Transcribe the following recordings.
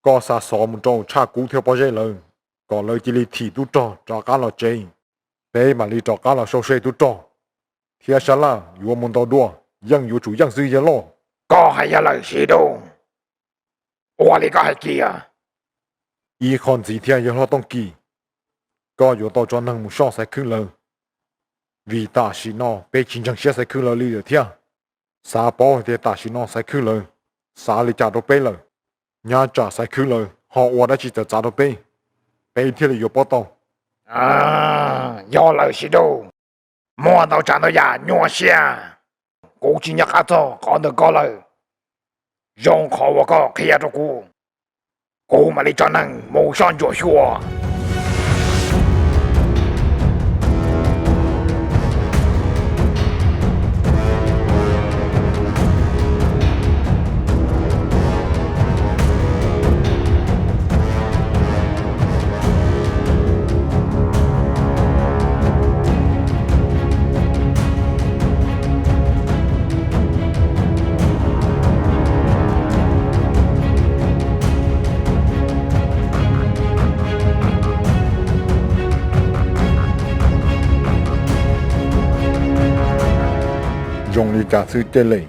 Koj xa xov mus rau Tshaj Kub thiab Pob Zeb lawv, kom lawv cia li thim tub rog rov qab los tsev, peb mam li rov qab los sau se tub rog thiab sab laj yuav mus ntaus dua, yeej yuav tsum yeej xwb yawg loj. Koj hais yog lawm Siv Dub, ua li koj hais kiag. Ib qho ntxiv thiab yawg hlob Tooj Kim, koj yuav tau tso neeg mus soj Xaiv Khwb lawv, vim tam sim no peb tsis ntseeg siab Xaiv Khwb lawv li lawm thiab. Xav paub hais tias tam sim no Xaiv Khwb lawv xav li cas rau peb lawm, nyob tsam Xaiv Khwb lawv ho ua dab tsi txawv txav rau peb, peb thiaj li yuav paub tau. Yog lawm Siv Dub, muaj ntau tsav ntau yam nyuaj siab, kuv tsis nco qab txog qhov ntawm koj lawm. Zoo qhov uas koj qhia rau kuv, kuv mam li tso neeg mus soj ntsuam xyuas. Zoo li cas xwb Caj Lem,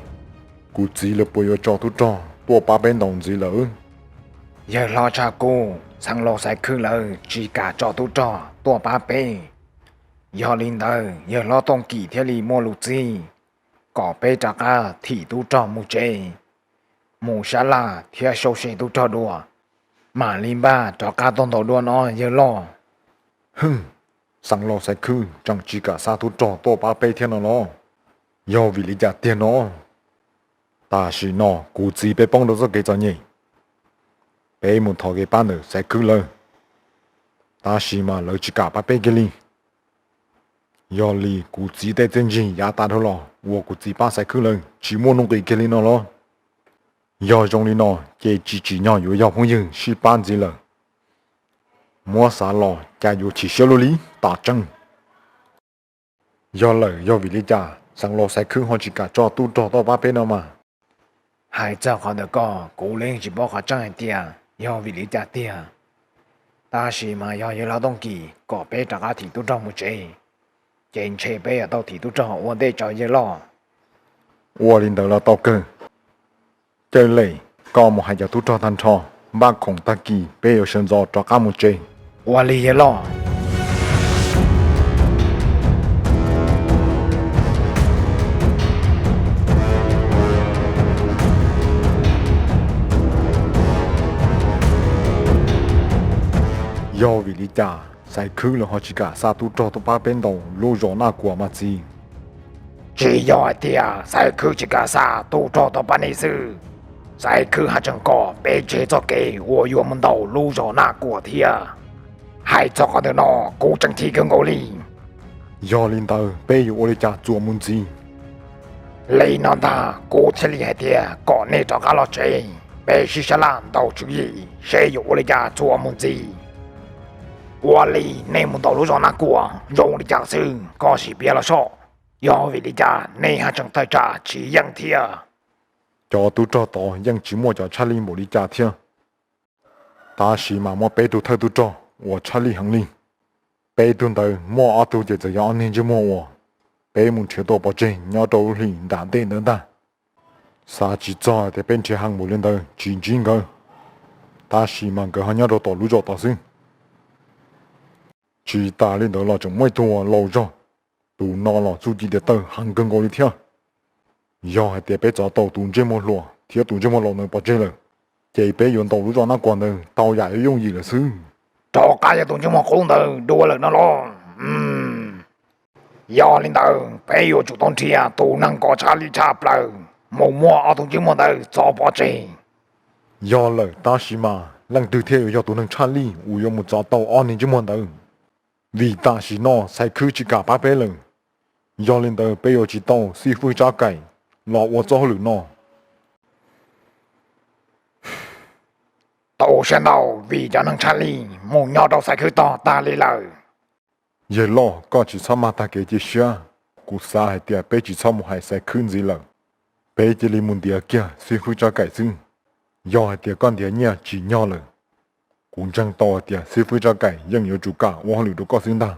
kuv txiv lawv puas yuav tso tub rog tuaj pab peb ntaus ntxiv lawm? Yawg hlob Tshaj Kub, xeev laus Xaiv Khwb lawv tsis kam tso tub rog tuaj pab peb. Yog li ntawd yawg hlob Tooj Kim thiaj li muaj lus txib kom peb rov qab thim tub rog mus tsev, mus sab laj thiab sau se tub rog dua, mam li npaj rov qab tuaj ntaus dua no yawg loj. Hwm, xeev laus Xaiv Khwb tseem tsis kam xa tub rog tuaj pab peb thiab no los? Yog vim li cas tiag no? Tam sim no kuv txiv peb poob rau txoj kev txom nyem, peb mus thov kev pab ntawm Xaiv Khwb lawv, tab sis mas lawv tsis kam pab peb kiag li. Yog li kuv txiv tej txiaj ntsig yav tas dhau los uas kuv txiv pab Xaiv Khwb lawv tsis muaj nuj nqis kiag li no los? Yog zoo li no ces tsis tsim nyog yuav yog phooj ywg sib pab ntxiv lawm. Muab xav los cas yuav chim siab luaj li tam tseeb. Yog lawm, yog vim li cas xeev laus Xaiv Khwb ho tsis kam tso tub rog tuaj pab peb no mas? Hais txog qhov ntawd ko, kuv los yeej tsis paub qhov tseeb hais tias yog vim li cas tiag. Tab sis mas yog yawg laus Tooj Kim kom peb rov qab thim tub rog mus tsev, ces ntshe peb yuav tau thim tub rog ua ntej tso yawg loj. Ua li ntawd los tau kawg. Caj Lem, koj mus hais cov tub rog tag nrho, npaj khoom tag kis peb yuav sawv ntxov rov qab mus tsev. Ua li yawg loj. Yog vim li cas Xaiv Khwb los ho tsis kam xa tub rog tuaj pab peb ntaus lub zos Naj Kuam mas txiv? Tsis yog hais tias Xaiv Khwb tsis kam xa tub rog tuaj pab nej xwb, Xaiv Khwb haj tseem kom peb tseg txoj kev uas yuav mus ntaus lub zos Naj Kuam thiab. Hais txog qhov ntawm no, kuv tseem chim kawg nkaus li. Yog li ntawd peb yuav ua li cas txuas mus ntxiv? Li no ntag, kuv thiaj li hais tias kom nej rov qab los tsev, peb sib sab laj ntaus tswv yim seb yuav ua li cas txuas mus ntxiv. Ua li nej mus ntaus lub zos Naj Kuam zoo li cas xwb, koj sim piav los soj, yog vim li cas nej haj tseem tawm tsam tsis yeej thiab? Cov tub rog tod yeej tsis muaj cov tshaj lij npaum li cas thiab, tab sis mas muaj peb tug thawj tub rog uas tshaj lij heev li. Peb tug ntawd muaj ob tug ces txawm yog ob niag ntsej muag uas peb mus nrhiav tau pov tseg nyob rau lub hlis nram ntej ntawd ntag. Xav tsis txog tias peb nrhiav heev npaum li ntawd tsis ntsib nkawd, tab sis mas nkawd ho nyob rau tom lub zos tod xwb. Tsis tas li ntawd los tseem muaj ib tug laus zog, tus no los txuj ci tes taw heev kawg nkaus li thiab. Yog hais tias peb txov tau tus ntsej muag hluas thiab tus ntsej muag laus ntawd pov tseg lawm, ces peb yuav ntaus lub zos Naj Kuam ntawd tau yam yooj yim lawm xwb. Rov qab yog tus ntsej muag qub ntawd dua lawm no los? Yog li ntawd peb yuav tsum tau nrhiav tus neeg kom tshaj lij tshaj plaws mus muab ob tug ntsej muag ntawd txov pov tseg. Yog lawm, tab sis mas leej twg thiaj yuav yog tus neeg tshaj lij uas yuav mus txov tau ob niag ntsej muag ntawd? Vim tam sim no Xaiv Khwb tsis kam pab peb lawm. Yog li ntawd peb yuav tsis tau xib fwb Tsab Kaim los ua txoj hauj lwm no. Tau siab ntau vim cov neeg tshaj lij mus nyob rau Xaiv Khwb tog tag li lawm. Yawg loj, koj tsis txhob maj tag kev cia siab. Kuv xav hais tias peb tsis txhob mus hais Xaiv Khwb ntxiv lawm, peb cia li mus ntiav kiag xib fwb Tsab Kaim xwb. Yog hais tias koj ntiav nyiaj tsim nyog lawm, kuv ntseeg tau hais tias xib fwb Tsab Kaim yeej yuav tsum kam ua hauj lwm rau koj xwb ntag.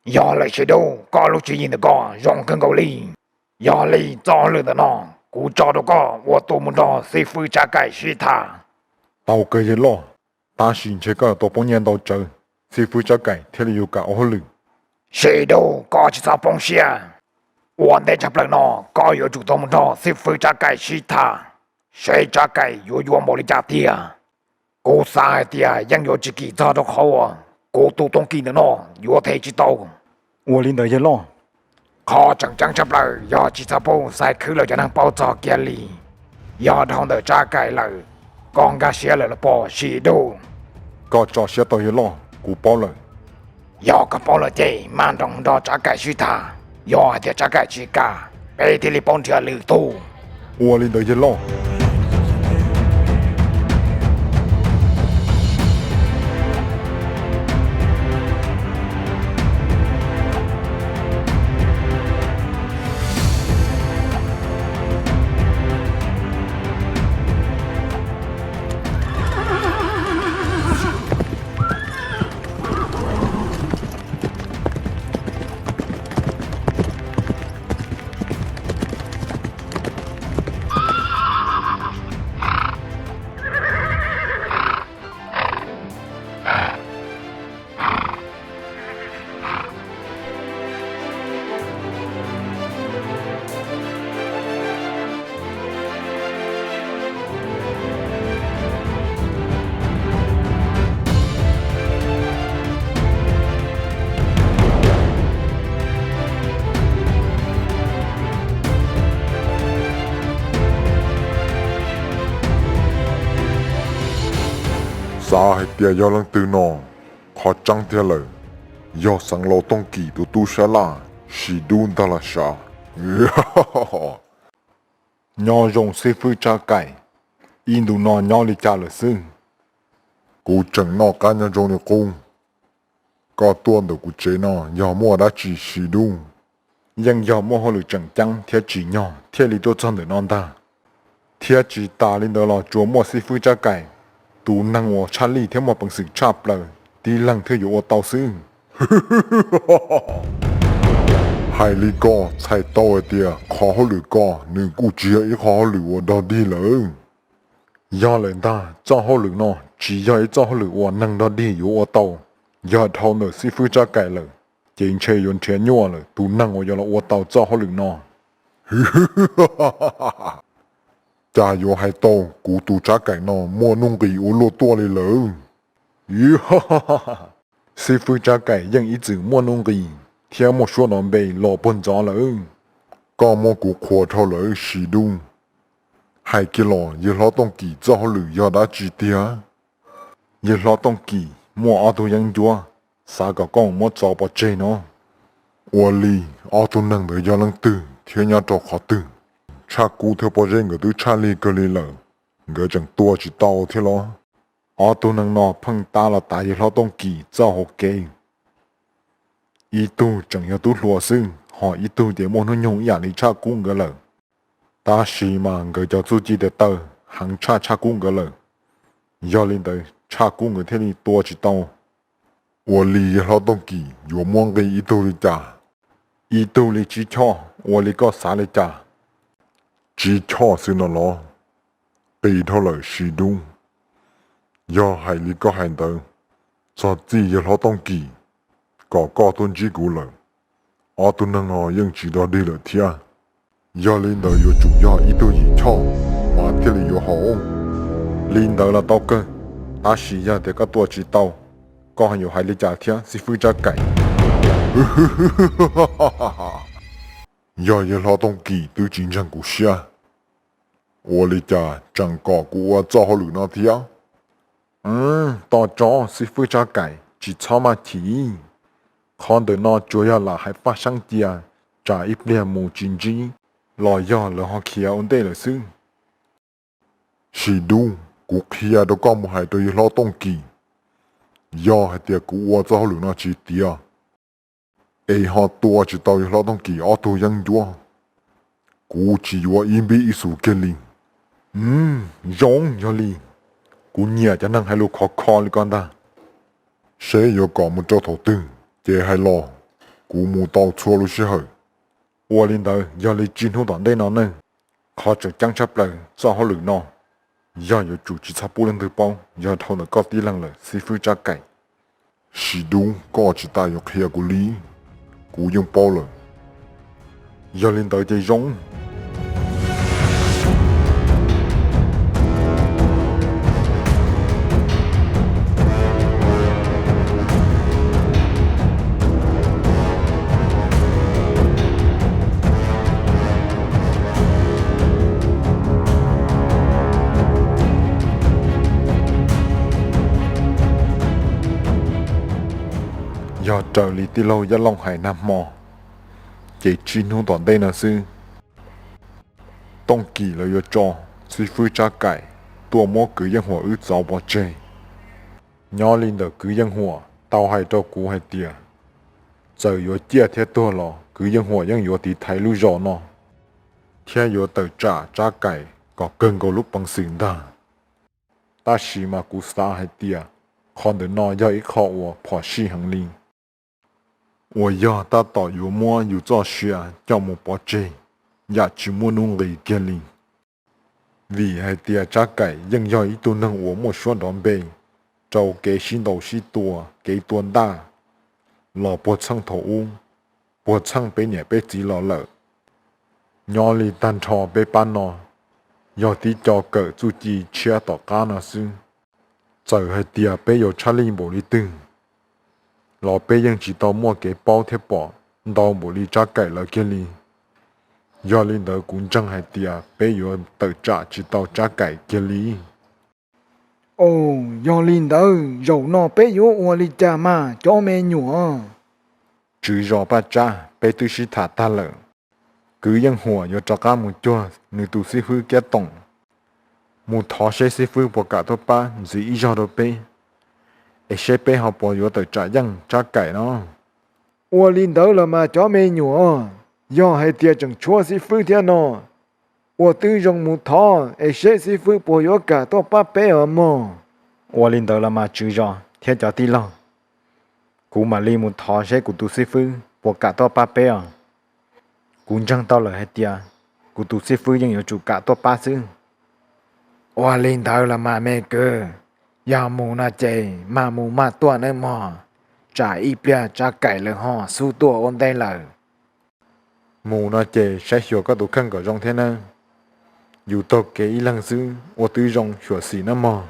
Yog lawm Sis Dub, koj lub tswv yim ntawm koj zoo kawg nkaus li. Yog li txoj hauj lwm ntawm no kuv tso rau koj ua tus mus nrog xib fwb Tsab Kaim sib tham. Tau kawg yawg loj, tab sis ntshe koj yuav tau poob nyiaj ntau tsawv, xib fwb Tsab Kaim thiaj li yuav kam ua hauj lwm. Sis Dub, koj tsis txhob poob siab. Ua ntej tshaj plaws no koj yuav tsum tau mus nrog xib fwb Tsab Kaim sib tham, seb Tsab Kaim yuav yuav npaum li cas tiag. Kuv xav hais tias yeej yuav tsis kim txog rau qhov uas kuv tus tooj kim ntawm no yuav them tsis tau. Ua li ntawd yawg loj. Qhov tseem ceeb tshaj plaws yog tsis txhob pub xaiv khwb lawv cov neeg paub txog kiag li. Yog dhau ntawm Tsab Kaim lawm, koj nkag siab lawm los pom Sis Dub? Koj tso siab tau yawg loj, kuv paub lawm. Yog koj paub lawm ces maj nroos nrog Tsab Kaim sib tham. Yog hais tias Tsab Kaim tsis kam, peb thiaj li paub nrhiav lwm tus. Ua li ntawd yawg loj. Xav hais tias yog leej twg no, qhov tseeb tiag lawm, yog xeev laus Tooj Kim tus tub sab laj Sis Dub ntag los sav. Nyob zoo xib fwb Tsab Kaim, ib ntus no nyob li cas lawm xwb? Kuv tseem noj qab nyob zoo li qub. Koj tuaj ntawm kuv tsev no yog muaj dab tsi Sis Dub? Yeej yog muaj hauj lwm tseem ceeb thiab tsim nyog thiaj li tuaj txog ntawm no ntag. Thiab tsis tas li ntawd los tsuas muaj xib fwb Tsab Kaim, tus neeg uas tshaj lij thiab muaj peev xwm tshaj plaws, tib leeg thiaj yuav ua tau xwb. Hais li ko txhais tau hais tias qhov hauj lwm ko nws kuj tsis yog ib qho hauj lwm uas dog dig lawm. Yog lawm ntag, txoj hauj lwm no tsis yog ib txoj hauj lwm uas neeg dog dig yuav ua tau. Yog dhau ntawm xib fwb Tsab Kaim lawm, ces ntshe yuav nrhiav nyuaj lawm tus neeg uas yuav los ua tau txoj hauj lwm no. Cas yuav hais tau kuv tus Tsab Kaim no muaj nuj nqis ua luaj tuaj li lawm? Xib fwb Tsab Kaim yeej ib txwm muaj nuj nqis thiab muaj suab nrov npe los puag ntxov lawm. Koj muab kuv qhuas dhau lawm Sis Dub. Hais kiag los yawg hlob Tooj Kim txoj hauj lwm yog dab tsi tiag? Yawg hlob Tooj Kim muaj ob tug yeeb ncuab, xav kom koj mus muab tso pov tseg no. Ua li, ob tug neeg ntawd yog leej twg thiab nyob rau qhov twg? Tshaj Kub thiab Pob Zeb nkawd twb tshaj lij kawg li lawm, nkawd tseem tua tsis tau thiab los? Ob tug neeg no pheej tab los tav yawg hlob Tooj Kim txoj hauv kev. Ib tug tseem yog tub hluas xwb, ho ib tug ces muaj hnub nyoog ib yam li Tshaj Kub nkawd lawm. Tab sis mas nkawd cov txuj ci tes taw heev tshaj Tshaj Kub nkawd lawm. Yog li ntawd Tshaj Kub nkawd thiaj li tua tsis tau. Ua li yawg hlob Tooj Kim yuav muab nqi ib tug li cas? Ib tug li tsib choj, ua li koj xav li cas? Tsib choj xwb no los? Qis dhau lawm Sis Dub. Yog hais li koj hais ntawd, txog txij yawg hlob Tooj Kim kom koj tuaj ntsib kuv lawm, ob tug neeg no yeej tsis dog dig lawm thiab. Yog li ntawd yuav tsum yog ib tug yim choj mas thiaj li yuav haum. Li ntawd los tau kawg, tab sis yog tias koj tua tsis tau, koj yuav hais li cas thiab xib fwb Tsab Kaim? Yog yawg hlob Tooj Kim twb tsis ntseeg kuv siab, ua li cas tseem kom kuv ua txoj hauj lwm no thiab? Tos tso xib fwb Tsab Kaim, tsis txhob maj chim. Qhov ntawm no tsuas yog lam hais faj seeb cia, tsam ib pliag mus tsis ntsib los yog lawv ho khiav ua ntej lawm xwb. Sis Dub, kuv qhia rau koj mus hais rau yawg hlob Tooj Kim, yog hais tias kuv ua txoj hauj lwm no tsis tiav es ho tua tsis tau yawg hlob Tooj Kim ob tug yeeb ncuab, Kuv tsis yuav ib npib ib xus kiag li. Zoo, yog li kuv nyiam cov neeg hais lus khov kho li koj ntag. Seb yuav kom mus rau thaum twg ces hais los, kuv mus tau txhua lub sij hawm. Ua li ntawd yog li tsib hnub tom ntej no ne. Qhov tseem ceeb tshaj plaws txoj hauj lwm no yog yuav tsum tsis txhob pub leej twg paub, yog dhau ntawm koj tib leeg lawm xib fwb Tsab Kaim. Sim dub, koj tsis tas yuav qhia kuv li, kuv yeej paub lawm. Yog li ntawd ces zoo. Yog raws li tij laug Yaj Looj hais nag hmo, ces tsib hnub tom ntej no xwb, Tooj Kim lawv yuav tso xib fwb Tsab Kaim tuaj muab kwv Yeej Huam wb txov pov tseg. Nyob li ntawm kwv Yeej Huam tau hais rau kuv hais tias, txawm yuav ciaj thiab tuag los kwv Yeej Huam yeej yuav tiv thaiv lub zos no, thiab yuav tawm tsam Tsab Kaim kom kawg nkaus lub peev xwm ntag. Tab sis mas kuv xav hais tias qhov ntawm no yog ib qho uas phom sij heev li, uas yog tab tom yuav muab yus txoj sia coj mus pov tseg, yam tsis muaj nuj nqis kiag li. Vim hais tias Tsab Kaim yeej yog ib tug neeg uas muaj suab nrov npe rau kev sib ntaus sib tua, kev tua ntaj los puag txheej thaum ub, puag txheej peb niam peb txiv los lawm. Nyob li tag nrho peb pab no yog tib co kawm txuj ci tshiab tom qab no xwb. Txawm hais tias peb yuav tshaj lij npaum li twg los peb yeej tsis tau muaj kev paub thiab pom ntau npaum li Tsab Kaim lawv kiag li. Yog li ntawd kuv ntseeg hais tias peb yuav tawm tsam tsis tau Tsab Kaim kiag li. Os, yog li ntawd zaum no peb yuav ua li cas mas cov me nyuam? Tswv zos Paj Tsab, peb twb sib tham tag lawm. Kwv Yeej Huam yuav rov qab mus cuag nws tus xib fwb Kiab Toom, mus thov seb xib fwb puas kam tuaj pab ntxiv ib zaug rau peb, es seb peb ho puas yuav tawm tsam yeej Tsab Kaim no. Ua li ntawd los mas cov me nyuam, yog hais tias tseem tshuav xib fwb thiab no, ua twb zoo mus thov es seb xib fwb puas yuav kam tuaj pab peb os mog. Ua li ntawd los mas tswv zos thiab cov tij laug, kuv mam li mus thov seb kuv tus xib fwb puas kam tuaj pab peb os. Kuv ntseeg tau lawm hais tias kuv tus xib fwb yeej yuav tsum kam tuaj pab xwb. Ua li ntawd los mas me kwv, yog mus no ces maj mus maj tuaj nawb mog, tsam ib pliag Tsab Kaim lawv ho xub tuaj ua ntej lawm. Mus no ces saib xyuas koj tus kheej kom zoo thiab nawb. Yus taug kev ib leeg xwb ua twb zoo xyuam xim nawb mog.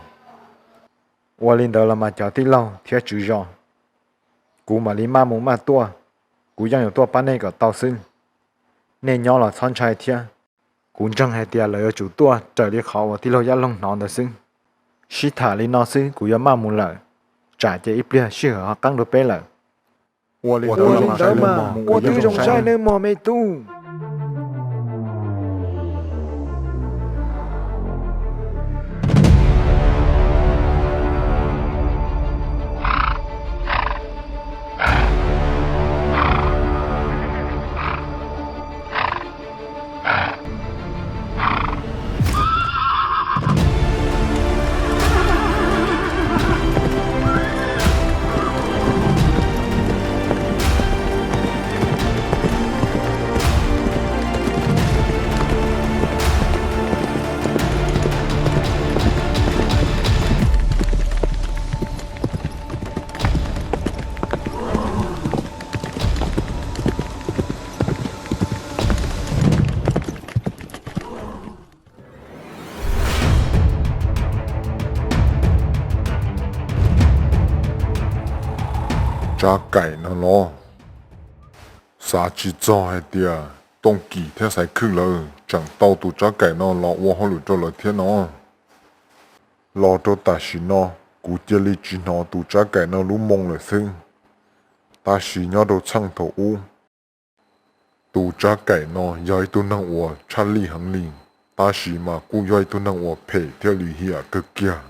Ua li ntawd los mas cov tij laug thiab tswv zos, kuv mam li maj mus maj tuaj, kuv yeej yuav tuaj pab nej kom tau xwb. Nej nyob los txhob ntshai thiab. Kuv ntseeg hais tias lawv yuav tsum tuaj raws li qhov uas tij laug Yaj Loog hnov ntawd xwb. Sib tham li no xwb kuv yuav maj mus lawm, tsam ces ib pliag sij hawm ho qeeb rau peb lawm. Ua li ntawd mas ua twb zoo saib nawb mog me tub. Tsab Kaim no los, xav tsis txog hais tias Tooj Kim thiab Xaiv Khwj lawv tseem tau tus Tsab Kaim no los ua hauj lwm rau lawv thiab no. Los rau tam sim no, kuv cia li tsis hnov tus Tsab Kaim no lub moo lawm xwb. Tab sis nyob rau txheej thaum ub, tus Tsab Kaim no yog ib tug neeg uas tshaj lij heev li, tab sis mas kuj yog ib tug neeg uas phem thiab lim hiam kawg kiag.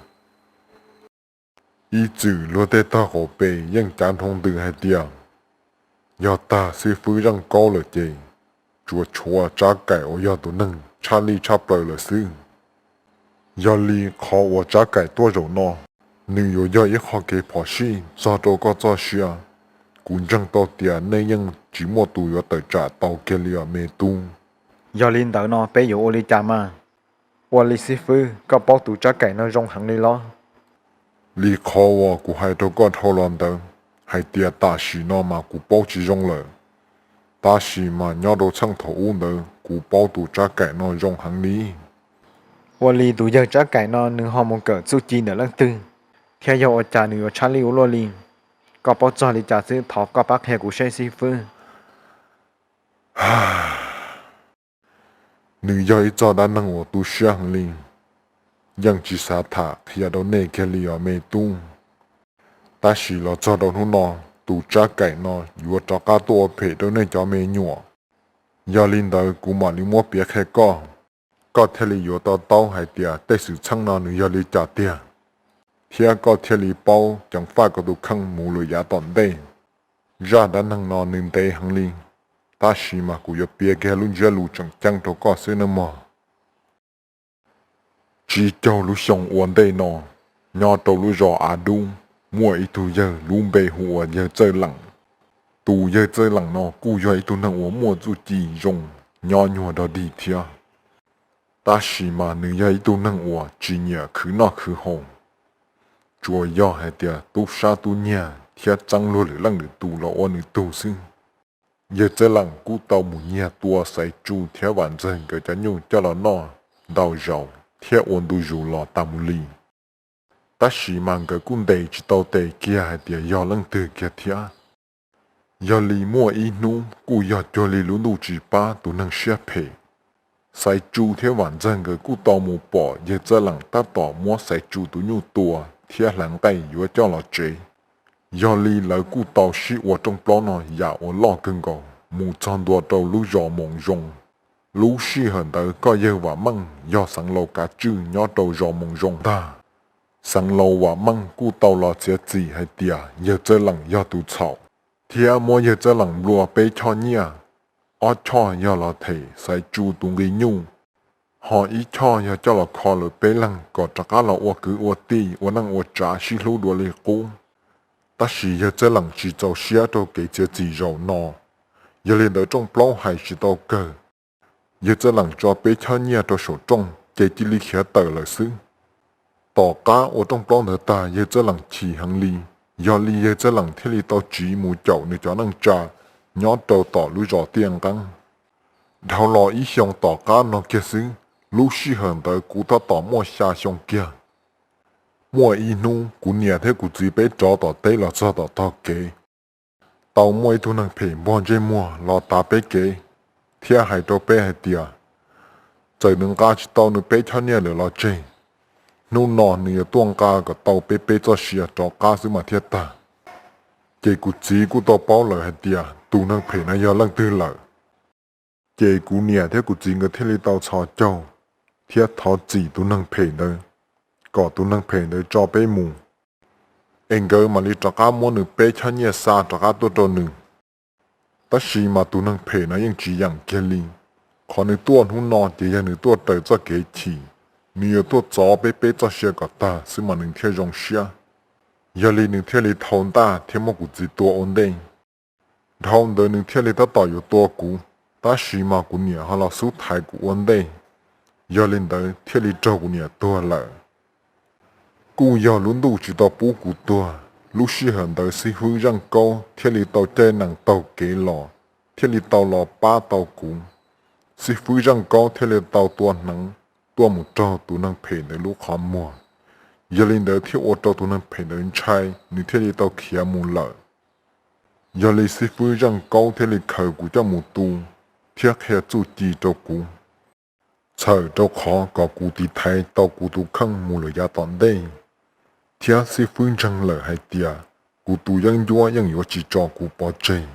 Ib txwm luag tej tog qaum pes yeej cav nroo ntws hais tias, yog tag xib fwb Zeej Kaub lawm ces tsuas tshuav Tsab Kaim uas yog tus neeg tshaj lij tshaj plaws lawm xwb. Yog li qhov uas Tsab Kaim tuaj zaum no, nws yuav yog ib qho kev phom sij txog rau koj txoj sia. Kuv ntseeg tau tias nej yeej tsis muaj tus yuav tawm tsam tau kiag li os me tub. Yog li ntawd no peb yuav ua li cas mas? Ua li xib fwb, koj paub tus Tsab Kaim no zoo heev li los? Li qhov uas kuv hais rau koj dhau los ntawd, hais tias tam sim no mas kuv paub tsis zoo lawm. Tab sis mas nyob rau txheej thaum ub ntawd kuv paub tus Tsab Kaim no zoo heev li. Ua li tus yawg Tsab Kaim no nws ho mus kawm txuj ci ntawm leej twg, thiab yog ua cas nws yuav tshaj lij ua luaj li? Koj paub txog li cas xwb thov koj pab qhia kuv seb xib fwb. Nws yog ib txoj dab neeg uas tu siab heev li, yeej tsis xav tham qhia rau nej kiag li os me tub. Tab sis los txog rau hnub no, tus Tsab Kaim no yuav rov qab tuaj ua phem rau nej cov me nyuam. Yog li ntawd kuv mam li muab piav qhia koj, koj thiaj li yuav to taub hais tias tej xwm txheej no nws yog li cas tiag, thiab koj thiaj li paub ceev faj koj tus kheej mus lawm yav tom ntej. Zaj dab neeg no nws ntev heev li, tab sis mas kuv yuav piav kiag lub ntsiab lus tseem ceeb rau koj xwb nawb mog. Tsib caug lub xyoo ua ntej no, nyob rau lub zos Av Dub, muaj ib tug yawg lub npe hu ua yawg Txawj Leem. Tus yawg Txawj Leem no kuj yog ib tug neeg uas muaj txuj ci zoo, nyob nyuag dog dig thiab. Tab sis mas nws yog ib tug neeg uas tsis nyiam khwv noj khwv haus, tsuas yog hais tias tub sab tub nyiag thiab txeeb luag lwm leej lwm tus los ua nws tug xwb. Yawg Txawj Leem kuj tau mus nyiag tua Xaiv Tsu thiab Vam Ntxawg nkawd cov nyuj coj los noj ntau zaus thiab ua ntu zus los tas mus li. Tab sis mas nkawd kuj ntes tsis tau tes kiag hais tias yog leej twg kiag thiab. Yog li muaj ib hnub kuj yog cuag li lub ntuj tsis pab tus neeg siab phem, Xaiv Tsu thiab Vam Ntxawg nkawd kuj tau mus pom yawg Txawj Leem tab tom muab Xaiv Tsu tus nyuj tua thiab hlais nqaij yuav coj los tsev. Yog li lawv kuj tau sib ua rooj plaub no yam uas loj kawg nkaus mus txog ntua rau lub zos Moos Zoo. Lub sij hawm ntawd koj yawg Vam Meej yog xeev laus kav tswj nyob rau zos Moos Zoo ntag. Xeev laus Vam Meej kuj tau los txiav txim hais tias yawg Txawj Leem yog tus txhaum, thiab muab yawg Txawj Leem nplua peb choj nyiaj, ob choj yog los them Xaiv Tsu tus nqi nyuj, ho ib choj yog coj los kho lawv peb leeg kom rov qab los ua kwv ua tij ua neej ua tsav sib hlub dua li qub. Tab sis yawg Txawj Leem tsis txaus siab rau kev txiav txim zaum no, yog li ntawd rooj plaub hais tsis tau kawg. Yawg Txawj Leem tso peb choj nyiaj rau saum rooj ces cia li khiav tawm lawm xwb. Tom qab ua rooj plaub ntawd tag yawg Txawj Leem chim heev li, yog li yawg Txawj Leem thiaj li tau tsiv mus caum nws cov neej tsa nyob rau tom lub zos Tiaj Nqeeb. Dhau los ib xyoo tom qab no kiag xwb, lub sij hawm ntawd kuv tab tom muaj xya xyoo kiag. Muaj ib hnub kuv niam thiab kuv txiv peb rov tom teb los txog tom tog kev, tau muaj ib tug neeg phem npog ntsej muag los tav peb kev, thiab hais rau peb hais tias txawm nws nqa tsis tau nws peb choj nyiaj lawm los tseg, hnub no nws yuav tuaj nqa kom tau peb peb txoj sia rov qab xwb mas thiaj tag. Ces kuv txiv kuj tau paub lawm hais tias tus neeg phem no yog leej twg lawm. Ces kuv niam thiab kuv txiv nkawd thiaj li tau txhos caug thiab thov txim tus neeg phem ntawd, kom tus neeg phem ntawd tso peb mus, es nkawd mam li rov qab muab nws peb choj nyiaj xa rov qab tuaj rau nws. Tab sis mas tus neeg phem no yeej tsis yeem kiag li. Qhov nws tuaj hnub no ces yog nws tuaj raws txoj kev chim, nws yuav tuaj txov peb peb txoj sia kom tag xwb mas nws thiaj zoo siab. Yog li nws thiaj li thau ntaj thiab muab kuv txiv tua ua ntej. Dhau ntawd nws thiaj li tab tom yuav tua kuv, tab sis mas kuv niam ho los xub thaiv kuv ua ntej. Yog li ntawd thiaj li raug kuv niam tuag lawm. Kuj yog lub ntuj tsis tau pub kuv tuag, lub sij hawm ntawd xib fwb Zeej Kaub thiaj li tau caij nees taug kev los, thiaj li tau los pab tau kuv. Xib fwb Zeej Kaub thiaj li tau tua hneev tuaj mus raug tus neeg phem ntawd lub qhov muag. Yog li ntawd thiaj ua rau tus neeg phem ntawd ntshai, nws thiaj li tau khiav mus lawm. Yog li xib fwb Zeej Kaub thiaj li khaws kuv coj mus tu thiab qhia txuj ci rau kuv, txhawm rau qhov kom kuv tiv thaiv tau kuv tus kheej mus lawm yav tom ntej, thiab xib fwb ntseeg lawm hais tias kuv tus yeeb ncuab yeej yuav tsis tso kuv pov tseg,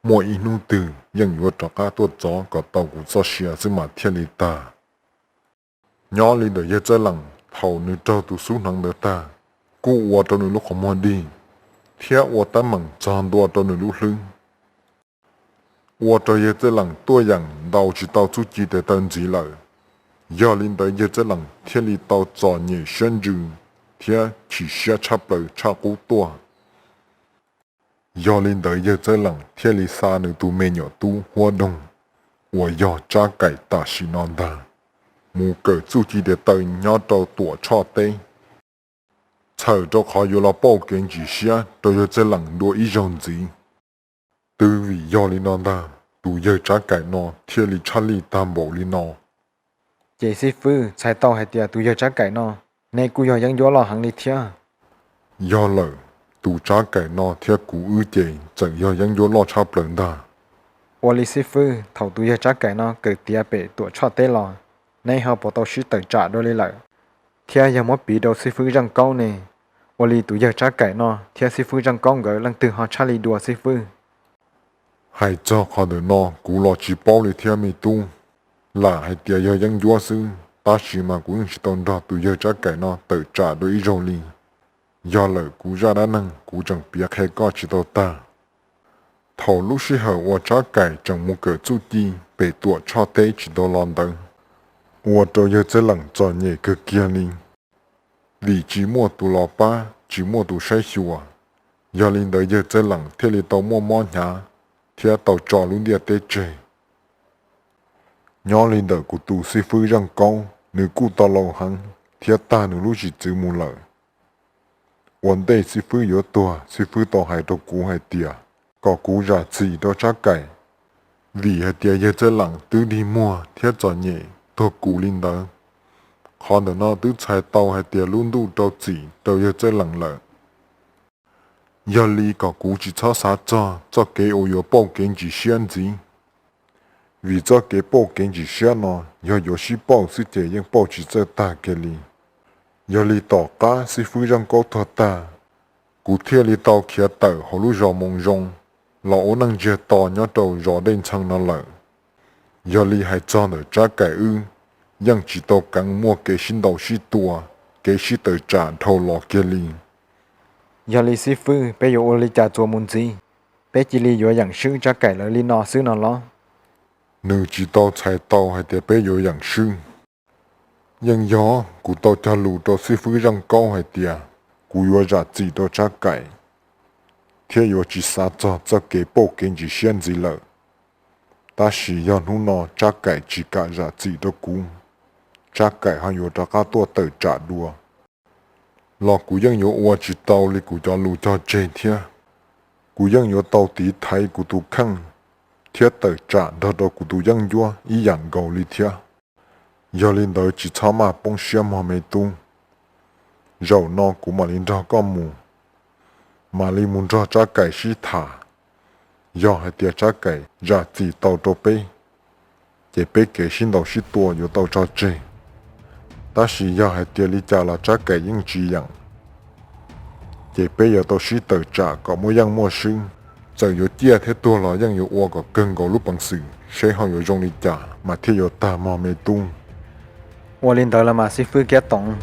muaj ib hnub twg yeej yuav rov qab tuaj txov kom tau kuv txoj sia xwb mas thiaj li tag. Nyob li ntawm yawg Txawj Leem, thaum nws raug tus xub hneev ntawd tag, kuj ua rau nws lub qhov muag dig, thiab ua teeb meem txog ntua rau nws lub hlwb. ua rau yawg Txawj Leem tuaj yeem ntaus tsis tau txuj ci tes taw ntxiv lawm. Yog li ntawd yawg Txawj Leem thiaj li tau txom nyem siab ntsws thiab chim siab tshaj plaws tshaj qub tuaj. Yog li ntawd yawg Txawj Leem thiaj li xa nws tus me nyuam tub Huab Doog uas yog Tsab Kaim tam sim no ntag, mus kawm txuj ci tes taw nyob rau Tuam Tshoj teb, txhawm rau qhov yuav los pauj kev ntsim siab rau yawg Txawj Leem dua ib zaug ntxiv. Twb vim yog li no ntag tus yawg Tsab Kaim no thiaj li tshaj lij tag npaum li no. Ces xib fwb, txhais tau hais tias tus yawg Tsab Kaim no, neb kuj yog yeeb ncuab loj heev li thiab. Yog lawm, tus Tsab Kaim no thiab kuv wb ces txawm yog yeeb ncuab loj tshaj plaws ntag. Ua li xib fwb, thaum tus yawg Tsab Kaim no kawm tiav pem Tuam Tshoj teb los, neb ho puas tau sib tawm tsam dua li lawm? Thiab yog muab piv rau xib fwb Zeej Kaub ne, ua li tus yawg Tsab Kaim no thiab xib fwb Zeej Kaub nkawd leej twg ho tshaj lij dua xib fwb? Hais txog qhov ntawm no kuv los tsis paub li thiab me tub. Lam hais tias yog yeeb ncuab xwb, tab sis mas kuv yeej tsis tau nrog tus yawg Tsab Kaim no tawm tsam dua ib zaug li. Yog lawm, kuv zaj dab neeg kuv tseem piav qhia koj tsis tau tag. Thaum lub sij hawm uas Tsab Kaim tseem mus kawm txuj ci pem Tuam Tshoj teb tsis tau los ntawd, ua rau yawg Txawj Leem txom nyem kawg kiag li, vim tsis muaj tus los pab, tsis muaj tus saib xyuas. Yog li ntawd yawg Txawj Leem thiaj li tau muaj mob hnyav thiab tau tso lub ntiaj teb tseg. Nyob li ntawm kuv tus xib fwb Zeej Kaub, nws kuj tau laus heev thiab tag nws lub txim txwv mus lawm. Ua ntej xib fwb yuav tuag, xib fwb tau hais rau kuv hais tias kom kuv zam txim rau Tsab Kaim, vim hais tias yawg Txawj Leem twb dig muag thiab txom nyem tuag kuv li ntawd. Qhov ntawm no twb txhais tau hais tias lub ntuj rau txim rau yawg Txawj Leem lawm. Yog li kom kuv tsis txhob xav txog txoj kev uas yuav pauj kev ntsim siab ntxiv, vim txoj kev pauj kev ntsim siab no yog yuav sib pauj xwb ces yeej pauj tsis txawj tag kiag li. Yog li tom qab xib fwb Zeej Kaub tuag tag, kuv thiaj li tau khiav tawm hauv lub zos Moo Zoo los ua neej ntsiag to nyob rau zos Dej Ntxhee no lawm. Yog li hais txog ntawm Tsab Kaim wb, yeej tsis tau keev muaj kev sib ntaus sib tua, kev sib tawm tsam dhau los kiag li. Yog li xib fwb, peb yuav ua li cas txuas mus ntxiv? Peb cia li yuav yeem swb Tsab Kaim lawv li no xwb no los? Nws tsis tau txhais tau hais tias peb yuav yeem swb. Yeej yog kuv tau cog lus rau xib fwb Zeej Kaub hais tias kuv yuav zam txim rau Tsab Kaim, thiab yuav tsis xav txog txoj kev pauj kev ntsim siab ntxiv lawm. Tab sis yog hnub no Tsab Kaim tsis kam zam txim rau kuv, Tsab Kaim ho yuav rov qab tuaj tawm tsam dua, los kuv yeej yuav ua tsis tau li kuv cov lus cog tseg thiab. Kuv yeej yuav tau tiv thaiv kuv tus kheej thiab tawm tsam nrog rau kuv tus yeeb ncuab ib yam nkaus li thiab. Yog li ntawd tsis txhob maj poob siab mog me tub. Zaum no kuv mam li nrog koj mus, mam li mus nrog Tsab Kaim sib tham. Yog hais tias Tsab Kaim zam txim tau rau peb, ces peb kev sib ntaus sib tua yuav tau tso tseg. Tab sis yog hais tias li cas los Tsab Kaim yeej tsis yeem, ces peb yuav tau sib tawm tsam kom muaj yeej muaj swb. Txawm yuav ciaj thiab tuag los yeej yuav ua kom kawg nkaus lub peev xwm seb ho yuav zoo li cas mas thiaj yuav tag mog me tub. Ua li ntawd los mas xib fwb Kiab Toom.